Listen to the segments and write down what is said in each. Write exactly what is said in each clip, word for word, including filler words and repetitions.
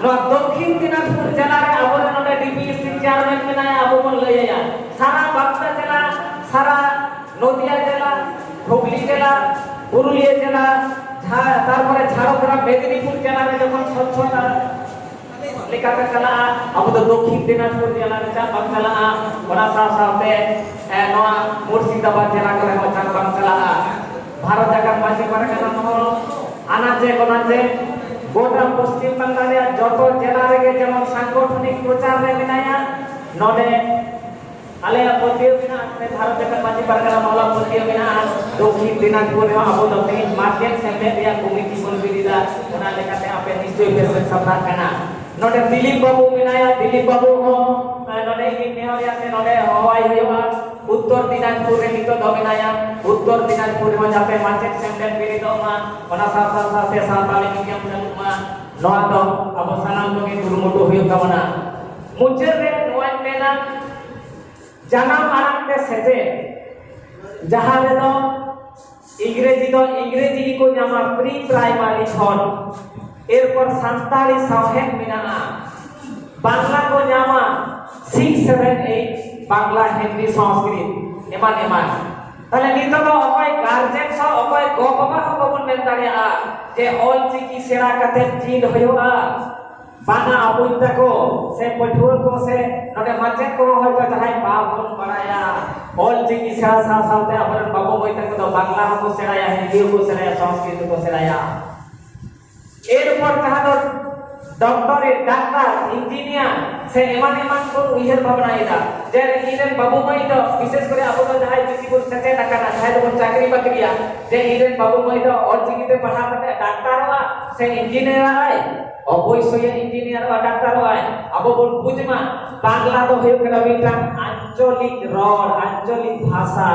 ᱱᱚᱣᱟ ᱫᱚᱠᱠᱷᱤᱱ ᱫᱤᱱᱟᱡᱽᱯᱩᱨ ᱡᱮᱞᱟ ᱨᱮ ᱟᱵᱚᱨᱮᱱ ᱱᱚᱰᱮ ᱰᱤᱯᱤᱮᱥᱥᱤ ᱪᱮᱭᱟᱨᱢᱮᱱ ᱢᱮᱱᱟᱭᱟ, ᱟᱵᱚ ᱵᱚᱱ ᱞᱟᱹᱭ ᱟᱭᱟ᱾ ᱥᱟᱨᱟ ᱵᱟᱸᱠᱩᱲᱟ ᱡᱮᱞᱟ, ᱥᱟᱨᱟ ᱱᱚᱫᱤᱭᱟ ᱡᱮᱞᱟ, ᱦᱩᱜᱽᱞᱤ ᱡᱮᱞᱟ, ᱯᱩᱨᱩᱞᱤᱭᱟᱹ ᱡᱮᱞᱟ, ᱡᱷᱟ-, ᱛᱟᱨᱯᱚᱨᱮ ᱡᱷᱟᱲᱜᱨᱟᱢ, ᱢᱮᱫᱤᱱᱤᱯᱩᱨ ᱡᱮᱞᱟ ᱨᱮ ᱡᱚᱠᱷᱚᱱ ᱥᱚᱪᱪᱷᱚᱛᱟ ᱞᱮᱠᱟᱛᱮ ᱪᱟᱞᱟᱜᱼᱟ, ᱟᱵᱚ ᱫᱚ ᱫᱚᱠᱠᱷᱤᱱ ᱫᱤᱱᱟᱡᱽᱯᱩᱨ ᱡᱮᱞᱟ ᱨᱮ ᱪᱟᱜ ᱵᱟᱝ ᱪᱟᱞᱟᱜᱼᱟ᱾ ᱚᱱᱟ ᱥᱟᱶ ᱥᱟᱶᱛᱮ, ᱮ, ᱱᱚᱣᱟ ᱢᱩᱨᱥᱤᱫᱟᱵᱟᱫᱽ ᱡᱮᱞᱟ ᱠᱚᱨᱮ ᱦᱚᱸ ᱪᱟᱜ ᱵᱟᱝ ᱪᱟᱞᱟᱜᱼᱟ᱾ ᱵᱷᱟᱨᱚᱛ ᱡᱟᱠᱟᱛ ᱢᱟᱹᱡᱷᱤ ᱯᱟᱨᱜᱟᱱᱟ ᱢᱚᱦᱚᱞ, ᱟᱱᱟᱪᱮ ᱠᱚᱱᱟᱪᱮ, ᱜᱚᱴᱟ ᱯᱚᱥᱪᱤᱢ ᱵᱟᱝᱞᱟ ᱨᱮᱭᱟᱜ ᱡᱚᱛᱚ ᱡᱮᱞᱟ ᱨᱮᱜᱮ ᱡᱮᱢᱚᱱ ᱥᱟᱝᱜᱚᱴᱷᱚᱱᱤᱠ ᱯᱨᱚᱪᱟᱨ ᱨᱮ ᱢᱮᱱᱟᱭᱟ, ᱱᱚᱰᱮ ᱟᱞᱮᱭᱟᱜ ᱯᱟᱹᱛᱭᱟᱹᱣ ᱢᱮᱱᱟᱜᱼᱟ, ᱥᱮ ᱵᱷᱟᱨᱚᱛ ᱡᱟᱠᱟᱛ ᱢᱟᱹᱡᱷᱤ ᱯᱟᱨᱜᱟᱱᱟ ᱢᱚᱦᱚᱞᱟᱜ ᱯᱟᱹᱛᱭᱟᱹᱣ ᱢᱮᱱᱟᱜᱼᱟ, ᱫᱚᱠᱠᱷᱤᱱ ᱫᱤᱱᱟᱡᱽᱯᱩᱨ ᱨᱮᱦᱚᱸ ᱟᱵᱚ ᱫᱚ ᱛᱮᱦᱮᱧ ᱢᱟᱪᱮᱫ ᱥᱮᱢᱞᱮᱫ ᱨᱮᱭᱟᱜ ᱠᱚᱢᱤᱴᱤ ᱵᱚᱱ ᱵᱤᱨᱤᱫᱟ, ᱚᱱᱟ ᱞᱮᱠᱟᱛᱮ ᱟᱯᱮ ᱱᱤᱥᱪᱚᱭ ᱯᱮ ᱥᱮᱴ ᱥᱟᱯᱲᱟᱜ ᱠᱟᱱᱟ᱾ ᱱᱚᱰᱮ ᱫᱤᱞᱤᱯ ᱵᱟᱹᱵᱩ ᱢᱮᱱᱟᱭᱟ, ᱫᱤᱞᱤᱯ ᱵᱟᱹᱵᱩ ᱦᱚᱸ, ᱮ, ᱱᱚᱰᱮ ᱤᱧᱤᱧ ᱱᱮᱦᱚᱨᱮᱭᱟ ᱥᱮ ᱱᱚᱰᱮ ᱦᱚᱦᱚᱣᱟᱭ ᱦᱩᱭᱩᱜᱼᱟ᱾ ᱩᱛᱛᱚᱨ ᱫᱤᱱᱟᱡᱽᱯᱩᱨ ᱨᱮ ᱱᱤᱛᱚᱜ ᱫᱚ ᱢᱮᱱᱟᱭᱟ, ᱩᱛᱛᱚᱨ ᱫᱤᱱᱟᱡᱽᱯᱩᱨ ᱨᱮᱦᱚᱸ ᱡᱟᱛᱮ ᱢᱟᱪᱮᱫ ᱥᱮᱢᱞᱮᱫ ᱵᱤᱨᱤᱫᱚᱜ ᱢᱟ, ᱚᱱᱟ ᱥᱟᱶ ᱥᱟᱶ ᱥᱟᱶᱛᱮ ᱥᱟᱱᱛᱟᱲᱤ ᱢᱤᱰᱤᱭᱟᱢ ᱪᱟᱹᱞᱩᱜ ᱢᱟ, ᱱᱚᱣᱟ ᱫᱚ ᱟᱵᱚ ᱥᱟᱱᱟᱢ ᱠᱚᱜᱮ ᱠᱩᱨᱩᱢᱩᱴᱩ ᱦᱩᱭᱩᱜ ᱛᱟᱵᱚᱱᱟ᱾ ᱢᱩᱪᱟᱹᱫ ᱨᱮ ᱱᱚᱣᱟᱧ ᱢᱮᱱᱟ, ᱡᱟᱱᱟᱢ ᱟᱲᱟᱝ ᱛᱮ ᱥᱮᱪᱮᱫ, ᱡᱟᱦᱟᱸ ᱨᱮᱫᱚ ᱤᱝᱨᱮᱡᱤ ᱫᱚ ᱤᱝᱨᱮᱡᱤ ᱜᱮᱠᱚ ᱧᱟᱢᱟ ᱯᱨᱤ ᱯᱨᱟᱭᱢᱟᱨᱤ ᱠᱷᱚᱱ, ᱮᱨᱯᱚᱨ ᱥᱟᱱᱛᱟᱲᱤ ᱥᱟᱶᱦᱮᱫ ᱢᱮᱱᱟᱜᱼᱟ, ᱵᱟᱝᱞᱟ ᱠᱚ ᱧᱟᱢᱟ six seven eight, Bangla, Hindi, Sanskrit, ᱮᱢᱟᱱ ᱮᱢᱟᱱ᱾ ᱛᱟᱦᱞᱮ ᱱᱤᱛᱚᱜ ᱫᱚ ᱚᱠᱚᱭ ᱜᱟᱨᱡᱮᱱ ᱥᱟᱶ ᱚᱠᱚᱭ ᱜᱚ ᱵᱟᱵᱟ ᱦᱚᱸ ᱵᱟᱵᱚᱱ ᱢᱮᱱ ᱫᱟᱲᱮᱭᱟᱜᱼᱟ ᱡᱮ ᱚᱞ ᱪᱤᱠᱤ ᱥᱮᱬᱟ ᱠᱟᱛᱮ ᱪᱮᱫ ᱦᱩᱭᱩᱜᱼᱟ᱾ ᱵᱟᱝᱟ, ᱟᱵᱚ ᱛᱟᱠᱚ ᱥᱮ ᱯᱟᱹᱴᱷᱩᱣᱟᱹ ᱠᱚ ᱥᱮ ᱱᱚᱰᱮ ᱢᱟᱪᱮᱫ ᱠᱚᱦᱚᱸ ᱦᱚᱭᱛᱳ ᱡᱟᱦᱟᱸᱭ ᱵᱟᱵᱚᱱ ᱵᱟᱲᱟᱭᱟ, ᱚᱞ ᱪᱤᱠᱤ ᱥᱮᱬᱟ ᱥᱟᱶ ᱥᱟᱶᱛᱮ ᱟᱵᱚᱨᱮᱱ ᱵᱟᱹᱵᱩ ᱢᱟᱹᱭ ᱛᱟᱠᱚ ᱫᱚ ᱵᱟᱝᱞᱟ ᱦᱚᱸᱠᱚ ᱥᱮᱬᱟᱭᱟ, ᱦᱤᱱᱫᱤ ᱦᱚᱸᱠᱚ ᱥᱮᱬᱟᱭᱟ, ᱥᱚᱝᱥᱠᱨᱤᱛ ᱦᱚᱸᱠᱚ ᱥᱮᱬᱟᱭᱟ᱾ ᱮᱨᱯᱚᱨ ᱡᱟᱦᱟᱸ ᱫᱚ ᱰᱚᱠᱴᱚᱨᱮᱴ, ᱰᱟᱠᱛᱟᱨ, ᱤᱧᱡᱤᱱᱤᱭᱟᱨ ᱥᱮ ᱮᱢᱟᱱ ᱮᱢᱟᱱ ᱵᱚᱱ ᱩᱭᱦᱟᱹᱨ ᱵᱷᱟᱵᱽᱱᱟᱭᱮᱫᱟ ᱡᱮ ᱤᱧ ᱨᱮᱱ ᱵᱟᱹᱵᱩ ᱢᱟᱹᱭ ᱫᱚ, ᱵᱤᱥᱮᱥ ᱠᱚᱨᱮ ᱟᱵᱚ ᱫᱚ ᱡᱟᱦᱟᱸᱭ ᱵᱮᱥᱤ ᱵᱚᱱ ᱥᱮᱪᱮᱫ ᱟᱠᱟᱱᱟ, ᱡᱟᱦᱟᱸᱭ ᱫᱚᱵᱚᱱ ᱪᱟᱹᱠᱨᱤ ᱵᱟᱹᱠᱨᱤᱭᱟ, ᱡᱮ ᱤᱧ ᱨᱮᱱ ᱵᱟᱹᱵᱩ ᱢᱟᱹᱭ ᱫᱚ ᱚᱞ ᱪᱤᱠᱤᱛᱮ ᱯᱟᱲᱦᱟᱣ ᱠᱟᱛᱮ ᱰᱟᱠᱛᱟᱨᱚᱜᱼᱟ ᱥᱮ ᱤᱧᱡᱤᱱᱤᱭᱟᱨᱚᱜᱼᱟᱭ, ᱚᱵᱚᱥᱥᱳᱭ ᱤᱧᱡᱤᱱᱤᱭᱟᱨᱚᱜᱼᱟ, ᱰᱟᱠᱛᱟᱨᱚᱜᱼᱟᱭ᱾ ᱟᱵᱚ ᱵᱚᱱ ᱵᱩᱡᱽ ᱢᱟ, ᱵᱟᱝᱞᱟ ᱫᱚ ᱦᱩᱭᱩᱜ ᱠᱟᱱᱟ ᱢᱤᱫᱴᱟᱝ ᱟᱧᱪᱚᱞᱤᱠ ᱨᱚᱲ, ᱟᱧᱪᱚᱞᱤᱠ ᱵᱷᱟᱥᱟ᱾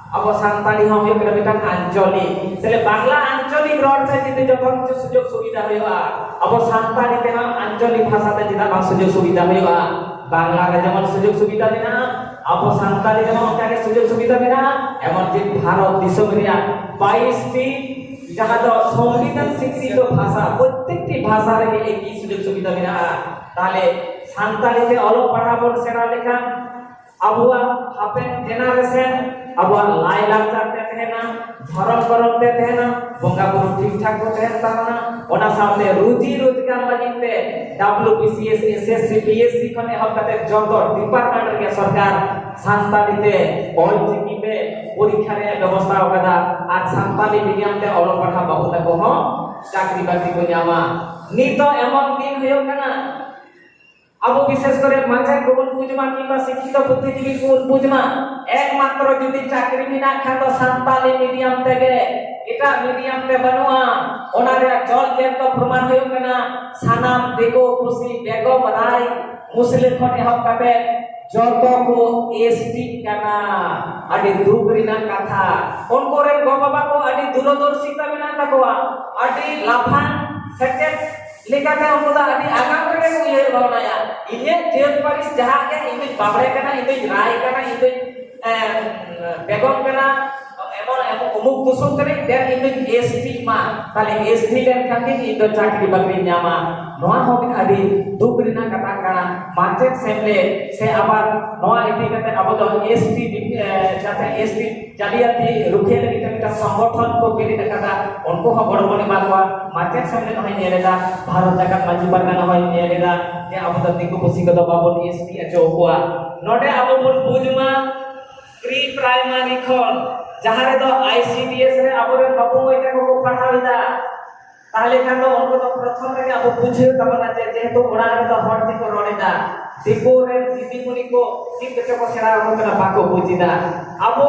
ᱟᱵᱚ ᱥᱟᱱᱛᱟᱲᱤ ᱦᱚᱸ ᱦᱩᱭᱩᱜ ᱠᱟᱱᱟ ᱢᱤᱫᱴᱟᱝ ᱟᱧᱪᱚᱞᱤᱠ᱾ ᱛᱟᱦᱞᱮ ᱵᱟᱝᱞᱟ ᱟᱧᱪᱚᱞᱤᱠ ᱨᱚᱲ ᱛᱮ ᱡᱩᱫᱤ ᱡᱚᱛᱚ ᱠᱤᱪᱷᱩ ᱥᱩᱡᱳᱜᱽ ᱥᱩᱵᱤᱫᱷᱟ ᱦᱩᱭᱩᱜᱼᱟ, ᱟᱵᱚ ᱥᱟᱱᱛᱟᱲᱤ ᱛᱮᱦᱚᱸ ᱟᱧᱪᱚᱞᱤᱠ ᱵᱷᱟᱥᱟ ᱛᱮ ᱪᱮᱫᱟᱜ ᱵᱟᱝ ᱥᱩᱡᱳᱜᱽ ᱥᱩᱵᱤᱫᱷᱟ ᱦᱩᱭᱩᱜᱼᱟ? ᱵᱟᱝᱞᱟ ᱨᱮ ᱡᱮᱢᱚᱱ ᱥᱩᱡᱳᱜᱽ ᱥᱩᱵᱤᱫᱷᱟ ᱢᱮᱱᱟᱜᱼᱟ, ᱟᱵᱚ ᱥᱟᱱᱛᱟᱲᱤ ᱨᱮᱦᱚᱸ ᱚᱱᱠᱟᱜᱮ ᱥᱩᱡᱳᱜᱽ ᱥᱩᱵᱤᱫᱷᱟ ᱢᱮᱱᱟᱜᱼᱟ᱾ ᱮᱢᱚᱱ ᱡᱮ ᱵᱷᱟᱨᱚᱛ ᱫᱤᱥᱚᱢ ᱨᱮᱭᱟᱜ ᱵᱟᱭᱤᱥ ᱴᱤ ᱡᱟᱦᱟᱸ ᱫᱚ ᱥᱚᱝᱵᱤᱫᱷᱟᱱ ᱥᱤᱠᱨᱤᱛᱚ ᱵᱷᱟᱥᱟ, ᱯᱨᱚᱛᱮᱠᱴᱤ ᱵᱷᱟᱥᱟ ᱨᱮᱜᱮ ᱮᱠᱤ ᱥᱩᱡᱳᱜᱽ ᱥᱩᱵᱤᱫᱷᱟ ᱢᱮᱱᱟᱜᱼᱟ᱾ ᱛᱟᱦᱞᱮ ᱥᱟᱱᱛᱟᱲᱤ ᱛᱮ ᱚᱞᱚᱜ ᱯᱟᱲᱦᱟᱣ ᱵᱚᱱ ᱥᱮᱬᱟ ᱞᱮᱠᱷᱟᱱ ᱟᱵᱚᱣᱟᱜ ᱦᱟᱯᱮᱱ ᱡᱮᱱᱟᱨᱮᱥᱚᱱ ᱟᱵᱚᱣᱟᱜ ᱞᱟᱭ ᱞᱟᱠᱪᱟᱨ ᱛᱮ ᱛᱟᱦᱮᱱᱟ, ᱫᱷᱚᱨᱚᱢ ᱠᱚᱨᱚᱢ ᱛᱮ ᱛᱟᱦᱮᱱᱟ, ᱵᱚᱸᱜᱟ ᱵᱩᱨᱩ ᱴᱷᱤᱠ ᱴᱷᱟᱠ ᱠᱚ ᱛᱟᱦᱮᱱ ᱛᱟᱵᱚᱱᱟ᱾ ᱚᱱᱟ ᱥᱟᱶᱛᱮ ᱨᱩᱡᱤ ᱨᱳᱡᱽᱜᱟᱨ ᱞᱟᱹᱜᱤᱫ ᱛᱮ WBCS, SSC, PSC ᱠᱷᱚᱱ ᱮᱦᱚᱵ ᱠᱟᱛᱮ ᱡᱚᱛᱚ ᱰᱤᱯᱟᱨᱴᱢᱮᱱᱴ ᱨᱮᱜᱮ ᱥᱚᱨᱠᱟᱨ ᱥᱟᱱᱛᱟᱲᱤ ᱛᱮ ᱚᱞᱪᱤᱠᱤ ᱛᱮ ᱯᱚᱨᱤᱠᱠᱷᱟ ᱨᱮᱭᱟᱜ ᱵᱮᱵᱚᱥᱛᱷᱟ ᱟᱠᱟᱫᱟ᱾ ᱟᱨ ᱥᱟᱱᱛᱟᱲᱤ ᱢᱤᱰᱤᱭᱟᱢ ᱛᱮ ᱚᱞᱚᱜ ᱯᱟᱲᱦᱟᱣ ᱵᱟᱹᱵᱩ ᱛᱟᱠᱚ ᱦᱚᱸ ᱪᱟᱹᱠᱨᱤ ᱵᱟᱹᱠᱨᱤ ᱠᱚ ᱧᱟᱢᱟ᱾ ᱱᱤᱛᱚᱜ ᱮᱢᱚᱱ ᱫᱤᱱ ᱦᱩᱭᱩᱜ ᱠᱟᱱᱟ, ᱟᱵᱚ ᱵᱤᱥᱮᱥ ᱠᱚᱨᱮ ᱢᱟᱪᱮᱫ ᱠᱚᱵᱚᱱ ᱵᱩᱡᱽ ᱢᱟ ᱠᱤᱝᱵᱟ ᱥᱤᱠᱠᱷᱤᱛᱚ ᱵᱩᱫᱽᱫᱷᱤᱡᱤᱵᱤ ᱠᱚᱵᱚᱱ ᱵᱩᱡᱽ ᱢᱟ, ᱮᱠᱢᱟᱛᱨᱚ ᱡᱩᱫᱤ ᱪᱟᱹᱠᱨᱤ ᱢᱮᱱᱟᱜ ᱠᱷᱟᱱ ᱫᱚ ᱥᱟᱱᱛᱟᱞᱤ ᱢᱤᱰᱤᱭᱟᱢ ᱛᱮᱜᱮ, ᱮᱴᱟᱜ ᱢᱤᱰᱤᱭᱟᱢ ᱛᱮ ᱵᱟᱹᱱᱩᱜᱼᱟ᱾ ᱚᱱᱟ ᱨᱮᱭᱟᱜ ᱡᱚᱞ ᱡᱮᱞ ᱫᱚ ᱯᱨᱚᱢᱟᱱ ᱦᱩᱭᱩᱜ ᱠᱟᱱᱟ ᱥᱟᱱᱟᱢ ᱫᱤᱠᱩ ᱯᱩᱥᱤ ᱵᱮᱜᱚᱢ ᱨᱟᱭ ᱢᱩᱥᱞᱟᱹ ᱠᱷᱚᱱ ᱮᱦᱚᱵ ᱠᱟᱛᱮ ᱡᱚᱛᱚ ᱠᱚ ST ᱠᱟᱱᱟ᱾ ᱟᱹᱰᱤ ᱫᱩᱠ ᱨᱮᱱᱟᱜ ᱠᱟᱛᱷᱟ᱾ ᱩᱱᱠᱩ ᱨᱮᱱ ᱜᱚ ᱵᱟᱵᱟ ᱠᱚ ᱟᱹᱰᱤ ᱫᱩᱨᱚᱫᱚᱨᱥᱤᱛᱟ ᱢᱮᱱᱟᱜ ᱛᱟᱠᱚᱣᱟ, ᱟᱹᱰᱤ ᱞᱟᱯᱷᱟᱝ ᱥᱮᱪᱮᱫ ᱞᱮᱠᱟᱛᱮ ᱩᱱᱠᱩ ᱫᱚ ᱟᱹᱰᱤ ᱟᱜᱟᱢ ᱨᱮᱜᱮ ᱠᱚ ᱩᱭᱦᱟᱹᱨ ᱵᱷᱟᱵᱽᱱᱟᱭᱟ᱾ ᱤᱧᱟᱹᱜ ᱡᱟᱹᱛ ᱯᱟᱹᱨᱤᱥ ᱡᱟᱦᱟᱸ ᱜᱮ, ᱤᱧ ᱫᱚᱧ ᱵᱟᱵᱽᱲᱮ ᱠᱟᱱᱟ, ᱤᱧ ᱫᱚᱧ ᱨᱟᱭ ᱠᱟᱱᱟ, ᱤᱧ ᱫᱚᱧ, ᱮ, ᱵᱮᱜᱚᱢ ᱠᱟᱱᱟ, ᱮᱢᱚᱱ, ᱮᱢᱚᱱ ᱩᱢᱩᱠ ᱛᱩᱥᱩᱠ ᱠᱟᱹᱱᱟᱹᱧ, ᱫᱮᱱ ᱤᱧ ᱫᱚᱧ ST ᱢᱟ, ᱛᱟᱦᱞᱮ ST ᱞᱮᱱᱠᱷᱟᱱ ᱜᱮ ᱤᱧ ᱫᱚ ᱪᱟᱹᱠᱨᱤ ᱵᱟᱹᱠᱨᱤᱧ ᱧᱟᱢᱟ᱾ ᱱᱚᱣᱟ ᱦᱚᱸ ᱢᱤᱫ ᱟᱹᱰᱤ ᱫᱩᱠ ᱨᱮᱱᱟᱜ ᱠᱟᱛᱷᱟ ᱠᱟᱱᱟ᱾ ᱢᱟᱪᱮᱫ ᱥᱮᱢᱞᱮᱫ ᱥᱮ ᱟᱵᱟᱨ ᱱᱚᱣᱟ ᱤᱫᱤ ᱠᱟᱛᱮ ᱟᱵᱚ ᱫᱚ ST, ᱮ, ᱡᱟᱛᱮ ST ᱡᱟᱹᱞᱤᱭᱟᱹᱛᱤ ᱨᱩᱠᱷᱤᱭᱟᱹ ᱞᱟᱹᱜᱤᱫ ᱛᱮ ᱢᱤᱫᱴᱟᱝ ᱥᱚᱝᱜᱚᱴᱷᱚᱱ ᱠᱚ ᱵᱮᱨᱮᱫ ᱟᱠᱟᱫᱟ, ᱩᱱᱠᱩ ᱦᱚᱸ ᱜᱚᱲᱚ ᱵᱚᱱ ᱮᱢᱟ ᱠᱚᱣᱟ᱾ ᱢᱟᱪᱮᱫ ᱥᱮᱢᱞᱮᱫ ᱦᱚᱸᱭ ᱧᱮᱞ ᱮᱫᱟ, ᱵᱷᱟᱨᱚᱛ ᱡᱟᱠᱟᱛ ᱢᱟᱹᱡᱷᱤ ᱯᱟᱨᱜᱟᱱᱟ ᱦᱚᱸᱭ ᱧᱮᱞ ᱮᱫᱟ ᱡᱮ ᱟᱵᱚ ᱫᱚ ᱫᱤᱠᱩ ᱯᱩᱥᱤ ᱠᱚᱫᱚ ᱵᱟᱵᱚᱱ ST ᱦᱚᱪᱚ ᱟᱠᱚᱣᱟ᱾ ᱱᱚᱰᱮ ᱟᱵᱚ ᱵᱚᱱ ᱵᱩᱡᱽ ᱢᱟ, pre primary ᱠᱷᱚᱱ, ᱡᱟᱦᱟᱸ ᱨᱮᱫᱚ ICDS ᱨᱮ ᱟᱵᱚᱨᱮᱱ ᱵᱟᱹᱵᱩ ᱢᱟᱹᱭ ᱛᱟᱠᱚ ᱠᱚ ᱯᱟᱲᱦᱟᱣ ᱮᱫᱟ, ᱛᱟᱦᱞᱮ ᱠᱷᱟᱱ ᱫᱚ ᱩᱱᱠᱩ ᱫᱚ ᱯᱨᱚᱛᱷᱚᱢ ᱨᱮᱜᱮ ᱟᱵᱚ ᱵᱩᱡᱷᱟᱹᱣ ᱛᱟᱵᱚᱱᱟ ᱡᱮ ᱡᱮᱦᱮᱛᱩ ᱚᱲᱟᱜ ᱨᱮᱫᱚ ᱦᱚᱲ ᱛᱮᱠᱚ ᱨᱚᱲ ᱮᱫᱟ, ᱫᱤᱠᱩ ᱨᱮᱱ ᱫᱤᱫᱤᱢᱩᱱᱤ ᱠᱚ ᱪᱮᱫ ᱠᱚᱪᱚ ᱠᱚ ᱥᱮᱬᱟ ᱟᱵᱚᱱ ᱠᱟᱱᱟ, ᱵᱟᱠᱚ ᱵᱩᱡᱽ ᱮᱫᱟ᱾ ᱟᱵᱚ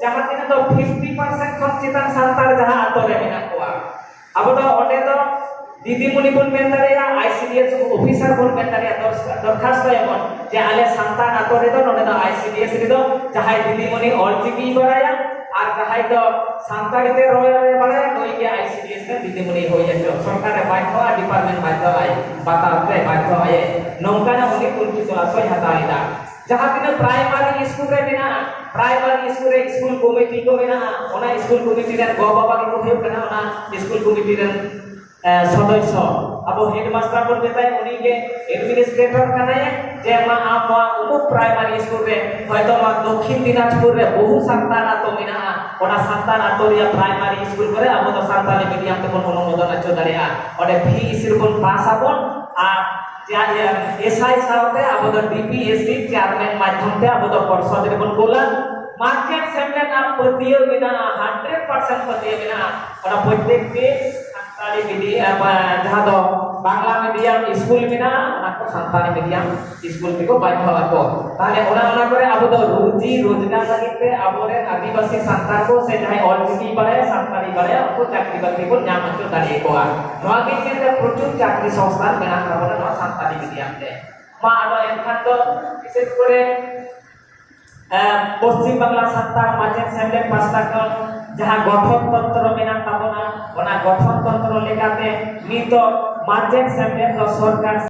ᱡᱟᱦᱟᱸ ᱛᱤᱱᱟᱹᱜ ᱫᱚ fifty percent ᱠᱷᱚᱱ ᱪᱮᱛᱟᱱ ᱥᱟᱱᱛᱟᱲ ᱡᱟᱦᱟᱸ ᱟᱛᱳ ᱨᱮ ᱢᱮᱱᱟᱜ ᱠᱚᱣᱟ, ᱟᱵᱚ ᱫᱚ ᱚᱸᱰᱮ ᱫᱚ ᱫᱤᱫᱤᱢᱩᱱᱤ ᱵᱚᱱ ᱢᱮᱱ ᱫᱟᱲᱮᱭᱟᱜᱼᱟ, ICDS ᱚᱯᱷᱤᱥᱟᱨ ᱵᱚᱱ ᱢᱮᱱ ᱫᱟᱲᱮᱭᱟᱜᱼᱟ, ᱫᱚᱨ-, ᱫᱚᱨᱠᱷᱟᱥᱛᱚᱭᱟᱵᱚᱱ ᱡᱮ ᱟᱞᱮ ᱥᱟᱱᱛᱟᱲ ᱟᱛᱳ ᱨᱮᱫᱚ ᱱᱚᱰᱮ ᱫᱚ ICDS ᱨᱮᱫᱚ ᱡᱟᱦᱟᱸᱭ ᱫᱤᱫᱤᱢᱩᱱᱤ ᱚᱞᱪᱤᱠᱤᱭ ᱵᱟᱲᱟᱭᱟ ᱟᱨ ᱡᱟᱦᱟᱸᱭ ᱫᱚ ᱥᱟᱱᱛᱟᱲᱤ ᱛᱮ ᱨᱚᱲ ᱮ ᱵᱟᱲᱟᱭᱟ, ᱱᱩᱭ ᱜᱮ ICDS ᱨᱮ ᱫᱤᱫᱤᱢᱩᱱᱤ ᱦᱩᱭ ᱦᱚᱪᱚ᱾ ᱥᱚᱨᱠᱟᱨᱮ ᱵᱟᱫᱷᱭᱚᱜᱼᱟ, ᱰᱤᱯᱟᱨᱴᱢᱮᱱᱴ ᱵᱟᱫᱷᱭᱚᱜᱼᱟᱭ, ᱵᱟᱛᱟᱣ ᱛᱮ ᱵᱟᱫᱷᱭᱚᱜᱼᱟᱭ᱾ ᱱᱚᱝᱠᱟᱱᱟᱜ ᱩᱱᱤ ᱩᱱᱠᱩ ᱪᱚᱞᱟᱪᱚᱞ ᱦᱟᱛᱟᱣ ᱮᱫᱟ᱾ ᱡᱟᱦᱟᱸ ᱛᱤᱱᱟᱹᱜ ᱯᱨᱟᱭᱢᱟᱨᱤ ᱥᱠᱩᱞ ᱨᱮ ᱢᱮᱱᱟᱜᱼᱟ, ᱯᱨᱟᱭᱢᱟᱨᱤ ᱥᱠᱩᱞ ᱨᱮ ᱥᱠᱩᱞ ᱠᱚᱢᱤᱴᱤ ᱠᱚ ᱢᱮᱱᱟᱜᱼᱟ, ᱚᱱᱟ ᱥᱠᱩᱞ ᱠᱚᱢᱤᱴᱤ ᱨᱮᱱ ᱜᱚ ᱵᱟᱵᱟ ᱜᱮᱠᱚ ᱦᱩᱭᱩᱜ ᱠᱟᱱᱟ ᱚᱱᱟ ᱥᱠᱩᱞ ᱠᱚᱢᱤᱴᱤ ᱨᱮᱱ ᱮ, ᱥᱚᱫᱚᱥᱥᱚ᱾ ᱟᱵᱚ ᱦᱮᱰᱢᱟᱥᱴᱟᱨ ᱵᱚᱱ ᱢᱮᱛᱟᱭᱟ, ᱩᱱᱤ ᱜᱮ ᱮᱰᱢᱤᱱᱤᱥᱴᱨᱮᱴᱚᱨ ᱠᱟᱱᱟᱭ᱾ ᱡᱮ ᱢᱟ ᱟᱢ ᱱᱚᱣᱟ ᱩᱢᱩᱠ ᱯᱨᱟᱭᱢᱟᱨᱤ ᱥᱠᱩᱞ ᱨᱮ, ᱦᱚᱭᱛᱚ ᱱᱚᱣᱟ ᱫᱚᱠᱷᱤᱱ ᱫᱤᱱᱟᱡᱽᱯᱩᱨ ᱨᱮ ᱵᱚᱦᱩ ᱥᱟᱱᱛᱟᱲ ᱟᱛᱳ ᱢᱮᱱᱟᱜᱼᱟ, ᱚᱱᱟ ᱥᱟᱱᱛᱟᱲ ᱟᱛᱳ ᱨᱮᱭᱟᱜ ᱯᱨᱟᱭᱢᱟᱨᱤ ᱥᱠᱩᱞ ᱠᱚᱨᱮ ᱟᱵᱚ ᱫᱚ ᱥᱟᱱᱛᱟᱲᱤ ᱢᱤᱰᱤᱭᱟᱢ ᱛᱮᱵᱚᱱ ᱚᱱᱩᱢᱳᱫᱚᱱ ᱦᱚᱪᱚ ᱫᱟᱲᱮᱭᱟᱜᱼᱟ᱾ ᱚᱸᱰᱮ ᱯᱷᱤ ᱤᱥᱤ ᱨᱮᱵᱚᱱ ᱯᱟᱥ ᱟᱵᱚᱱ ᱟᱨ ᱡᱟ-, ᱤᱭᱟᱹ, ᱮᱥ ᱟᱭ ᱥᱟᱶᱛᱮ ᱟᱵᱚ ᱫᱚ D P S C chairman ᱢᱟᱫᱽᱫᱷᱚᱢ ᱛᱮ ᱟᱵᱚ ᱫᱚ ᱯᱚᱨᱥᱚᱫ ᱨᱮᱵᱚᱱ ᱠᱳᱞᱟ᱾ ᱢᱟᱪᱮᱫ ᱥᱮᱢᱞᱮᱫ ᱟᱜ ᱯᱟᱹᱛᱭᱟᱹᱣ ᱢᱮᱱᱟᱜᱼᱟ, ᱦᱟᱱᱰᱨᱮᱰ ᱯᱟᱨᱥᱮᱱᱴ ᱯᱟᱹᱛᱭᱟᱹᱣ ᱢᱮᱱᱟᱜᱼᱟ᱾ ᱚᱱᱟ ᱯᱨᱚᱛᱮᱠ ᱫᱤᱱ ᱥᱟᱱᱛᱟᱲᱤ ᱢᱤᱰᱤᱭᱟ, ᱵᱟ, ᱡᱟᱦᱟᱸ ᱫᱚ ᱵᱟᱝᱞᱟ ᱢᱤᱰᱤᱭᱟᱢ ᱥᱠᱩᱞ ᱢᱮᱱᱟᱜᱼᱟ, ᱚᱱᱟ ᱠᱚ ᱥᱟᱱᱛᱟᱲᱤ ᱢᱤᱰᱤᱭᱟᱢ ᱥᱠᱩᱞ ᱛᱮᱠᱚ ᱵᱟᱫᱽᱫᱷᱚ ᱟᱠᱚ᱾ ᱛᱟᱦᱞᱮ ᱚᱱᱟ, ᱚᱱᱟ ᱠᱚᱨᱮ ᱟᱵᱚ ᱫᱚ ᱨᱩᱡᱤ ᱨᱳᱡᱽᱜᱟᱨ ᱞᱟᱹᱜᱤᱫ ᱛᱮ ᱟᱵᱚᱨᱮᱱ ᱟᱹᱫᱤᱵᱟᱹᱥᱤ ᱥᱟᱱᱛᱟᱲ ᱠᱚ ᱥᱮ ᱡᱟᱦᱟᱸᱭ ᱚᱞᱪᱤᱠᱤ ᱵᱟᱲᱟᱭᱟ, ᱥᱟᱱᱛᱟᱲᱤ ᱵᱟᱲᱟᱭᱟ, ᱩᱱᱠᱩ ᱪᱟᱹᱠᱨᱤ ᱵᱟᱹᱠᱨᱤ ᱵᱚᱱ ᱧᱟᱢ ᱦᱚᱪᱚ ᱫᱟᱲᱮᱭᱟᱠᱚᱣᱟ᱾ ᱱᱚᱣᱟ ᱜᱮ ᱤᱧ ᱢᱮᱱᱫᱟ, ᱯᱨᱚᱪᱩᱨ ᱪᱟᱹᱠᱨᱤ ᱥᱚᱝᱥᱛᱷᱟᱱ ᱢᱮᱱᱟᱜ ᱛᱟᱵᱚᱱᱟ ᱱᱚᱣᱟ ᱥᱟᱱᱛᱟᱲᱤ ᱢᱤᱰᱤᱭᱟᱢ ᱛᱮ᱾ ᱢᱟ ᱟᱫᱚ ᱮᱱᱠᱷᱟᱱ ᱫᱚ ᱵᱤᱥᱮᱥ ᱠᱚᱨᱮ ᱮ, ᱯᱚᱥᱪᱤᱢ ᱵᱟᱝᱞᱟ ᱥᱟᱱᱛᱟᱲ ᱢᱟᱪᱮᱫ ᱥᱮᱢᱞᱮᱫ ᱯᱟᱥᱴᱟ ᱠᱷᱚᱱ ᱡᱟᱦᱟᱸ ᱜᱚᱴᱷᱚᱱ ᱛᱚᱱᱛᱨᱚ ᱢᱮᱱᱟᱜ ᱛᱟᱵᱚᱱᱟ, ᱚᱱᱟ ᱜᱚᱴᱷᱚᱱ ᱛᱚᱱᱛᱨᱚ ᱞᱮᱠᱟᱛᱮ ᱱᱤᱛᱚᱜ ᱢᱟᱪᱮᱫ ᱥᱮᱢᱞᱮᱫ ᱫᱚ ᱥᱚᱨᱠᱟᱨ